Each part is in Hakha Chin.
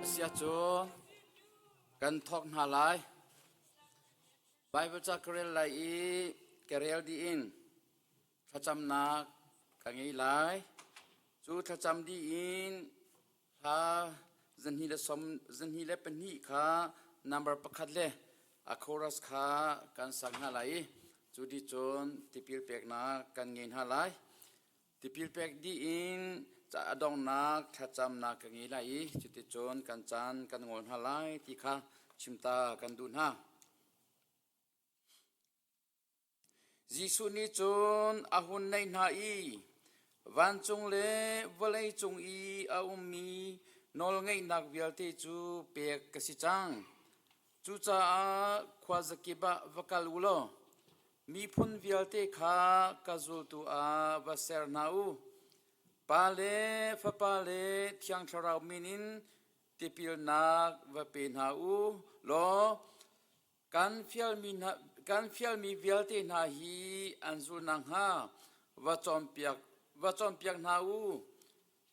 Sia cu kan thawk hna lai. Bible ca ka rel lai i ka rel dih in thlacamnak ka ngei lai. Cu thlacam dih in hla 212 kha number pakhat le a chorus kha kan sak hna lai i cu dih cun tipil peknak kan ngei hna lai. Tipil pek dih in ca a donghnak thlacamnak ka ngei lai i cuticun kan caan kan ngol hna lai ti kha chimta kan duh hna. Jesuh nih cun a hun naih hna i vancung le vawlei cung i a ummi nawlngeihnak vialte cu pek ka si cang. Cucaah khuazakip ah va kal u law miphun vialte kha ka zultu ah va ser hna u. Pa le Fapa le Thiang Thlarau min in tipilnak va pe hna u law kan fialmi vialte hna hi an zul nakhnga va cawnpiak hna u.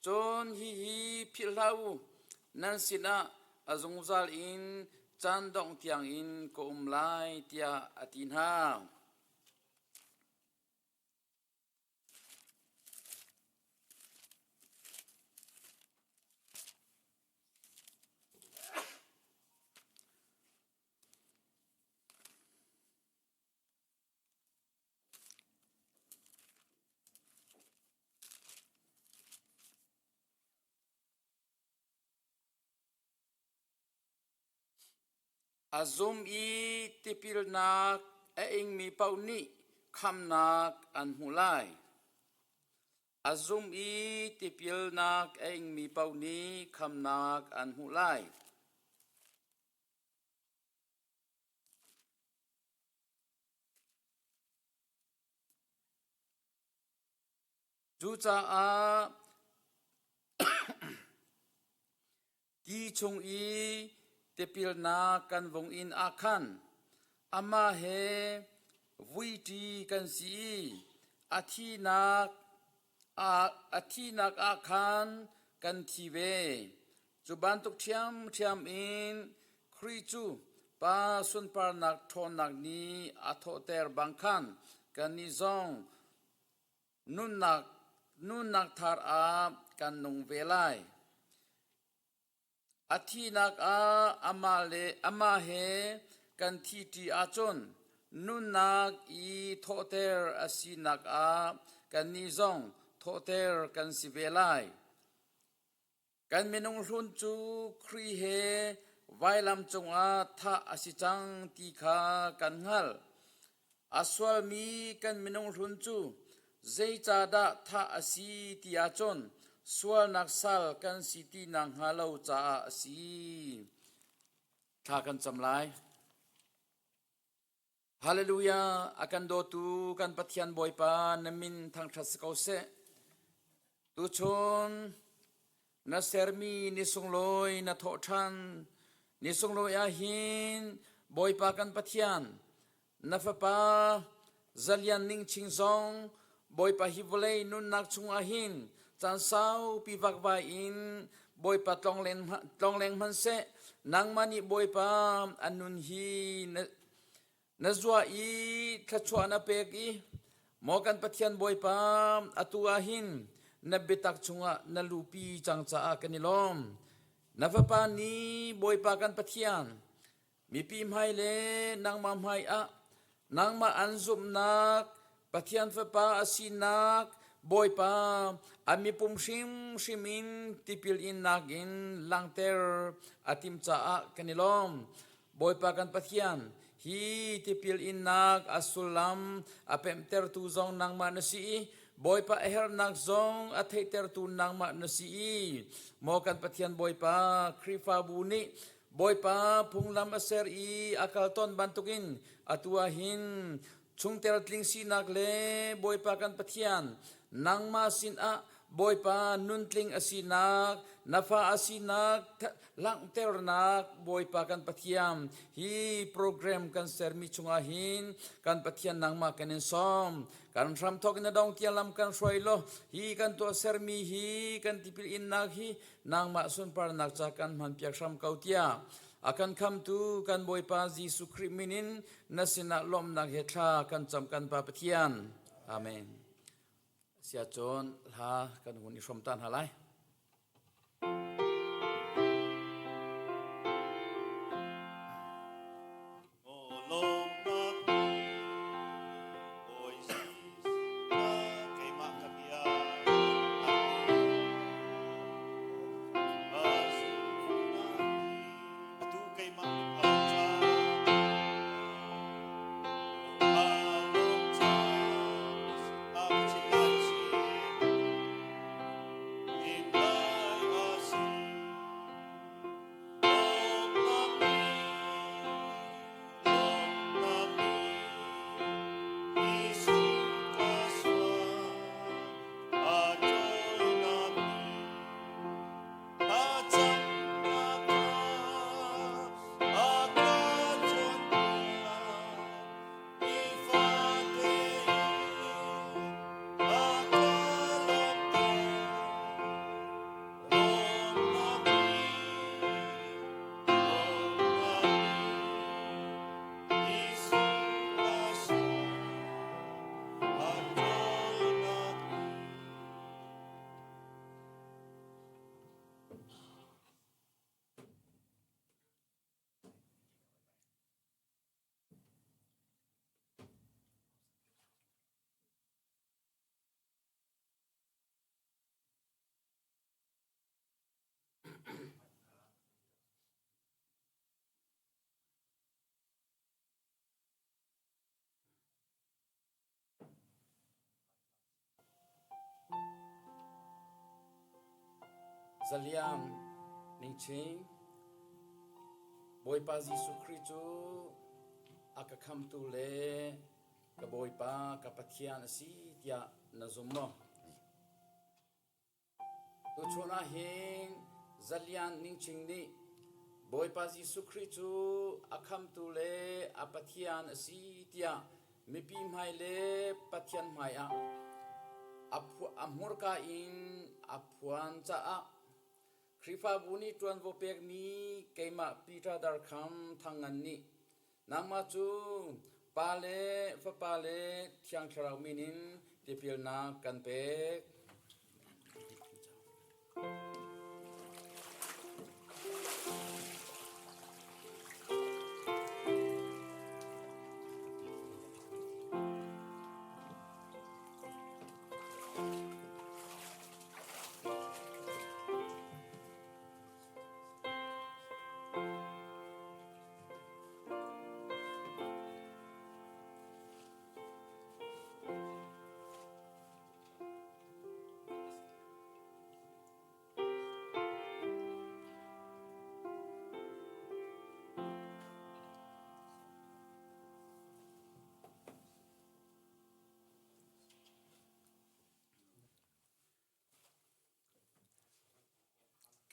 Cun hihi philh hlah u, nan sinah a zungzal in caan dongh tiangin ka um lai, tiah a ti hna. A zum i tipilnak a ingmi paoh nih khamhnak an hmuh lai. A zum i tipilnak a ingmi paoh nih khamhnak an hmuh lai. Cucaah ti chung i tipilnak kan vung in ah khan amah he vuiṭi kan si i a thihnak ah khan kan thi ve. Cu bantuk ṭhiamṭhiam in Khrih cu Pa sunparnak ṭhawnnak nih a thawhter bang khan kannih zong nunnak thar ah kan nung ve lai. A thihnak ah amah he kan thihṭi ahcun nunnak i thawhter a sinak ah kannih zong thawhter kan si ve lai. Kan minung hlun cu Khrih he vailam cungah thah a si cang ti kha kan hngalh. A sualmi kan minung hlun cu zeicahdah thah a si ti ahcun sualnak sal kan si ti nakhnga lo caah a si. Thla kan cam lai. Hallelujah! A kan dawtu kan Pathian Bawipa na min thangṭhat si ko seh. Tuchun na sermi ni sunglawi na thawh ṭhan. Ni sunglawi ah hin Bawipa kan Pathian na fapa zalian ning ching zong Bawipa hi vawlei nunnak chungah hin caan saupi vakvai in Bawipa tlongleng hmanhseh nangmah nih Bawipa an nun hi na zuah i thluachuah na pek i maw kan Pathian Bawipa atu ah hin na biatak chungah na lupi cang caah kan i lawm. Na fapa nih Bawipa kan Pathian Mipi hmai le nangmah hmai ah nangmah an zumhnak, Pathian Fapa a sinak, Bawipa a mipum hrimhrim in tipil innak in langhter a timh caah kan i lawm. Bawipa kan Pathian, hi tipil innak a sullam a pemhtertu zong nangmah na si i Bawipa a herhnak zong a theihtertu nangmah na si i maw kan Pathian Bawipa Khrihfabu nih Bawipa phunglam a ser i a kal tawn bantukin atu ah hin chungtel tling sinak le Bawipa kan Pathian nangmah sinah Bawipa nuntling a sinak, na fa a sinak langhternak Bawipa kan Pathian hi program kan sermi chungah hin kan Pathian nangmah kan in sawm. Kan hramthawk in a dong tiang lam kan hruai law hi kan tuah sermi hi kan tipil innak hi nangmah sunparnak ca kan hmanpiak hram ko tiah a kan khamtu kan Bawipa Jesuh Khrih min in na sinah lawmhnak he thla kan cam kan Pa Pathian. Amen. Siacun hla kan hun i hrom ta hna lai. Zaliam ningching Bawipa Jesuh Khrih cu a ka khamtu le ka Bawipa ka Pathian a si tiah na zum maw? Tuchun ah hin Zalian ningching nih Bawipa Jesuh Khrih cu a khamtu le a Pathian a si tiah mipi hmai le Pathian hmai ah a hmurka in a phuan caah Khrihfabu nih ṭuanvo pekmi keimah Peter Darkham Thangngan nih nangmah cu Pa le Fapa le Thiang Thlarau min in tipilnak kan pek.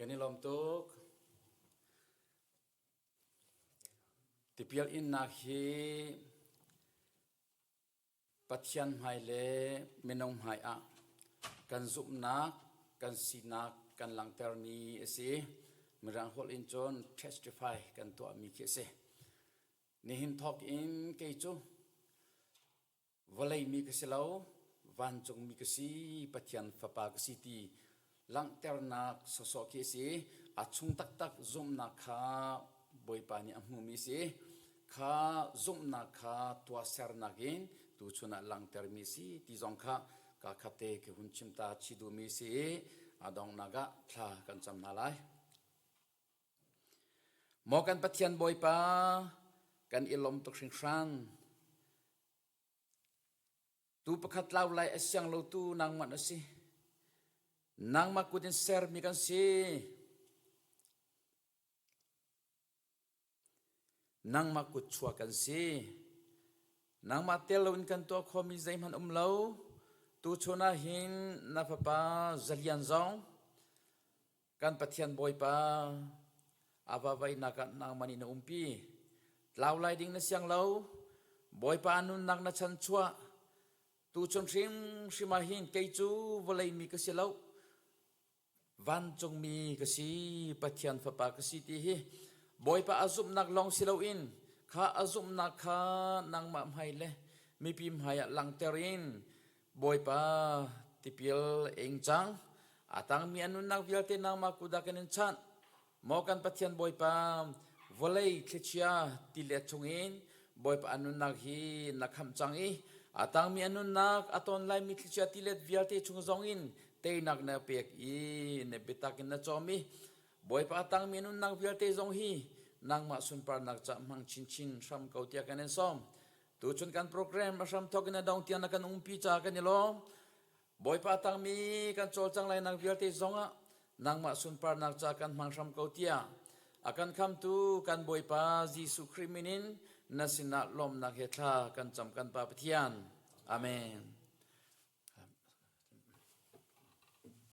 Kan i lawm tuk. Tipil innak hi Pathian hmai le minung hmai ah kan zumhnak, kan sinak kan langhtermi a si. Mirang holh in cun testify kan tuahmi khi a si. Nihin thawk in kei cu vawlei mi ka si lo, vancung mi ka si, Pathian fapa ka si ti langhternak sawsawh khi a si. A chung taktak zumhnak kha Bawipa nih a hmumi a si. Kha zumhnak kha tuahsernak in tuchun ah langhtermi a si ti zong kha ka khatte ka hun chim ta chih duhmi a si i a donghnak ah thla kan cam hna lai. Maw kan Pathian Bawipa, kan i lawm tuk hringhran. Tu pakhat lau lai a siang lotu nangmah na si. Nangmah kut in sermi kan si. Nangmah kut chuah kan si. Nangmah tel loin kan tuah khomi zeihmanh um lo. Tuchun ah hin na fapa Zalian zong kan Pathian Bawipa a va vainak ah nangmah nih na umpi. Tlau lai ding na siang lo. Bawipa nunnak na chanchuah. Tuchun hrimhrim ah hin kei cu vawlei mi ka si lo. Vancungmi ka si, Pathian fapa ka si ti hi Bawipa a zumhnak lawng si loin kha a zumhnak kha nangmah hmai le mipi hmai ah langhter in Bawipa tipil ing cang. A tangmi a nunnak vialte nangmah kut ah kan in chanh. Maw kan Pathian Bawipa, vawlei thlichia tilet chungin Bawipa a nunnak hi na khamh cang i a tangmi a nunnak a ton laimi thlichia tilet vialte chung zongin teinak na pek i na biatak in na cawm i Bawipa a tangmi a nunnak vialte zong hi nangmah sunparnak ca hmang chinchin hram ko tiah kan in sawm. Tuchun kan program a hram thawk in a dong tiang na kan umpi ca kan i lawm. Bawipa tangmi kan cawlcang lainak vialte zongah nangmah sunparnak ca kan hmang hram ko tiah a kan khamtu kan Bawipa Jesuh Khrih min in na sinah lawmhnak he thla kan cam kan Pa Pathian. Amen.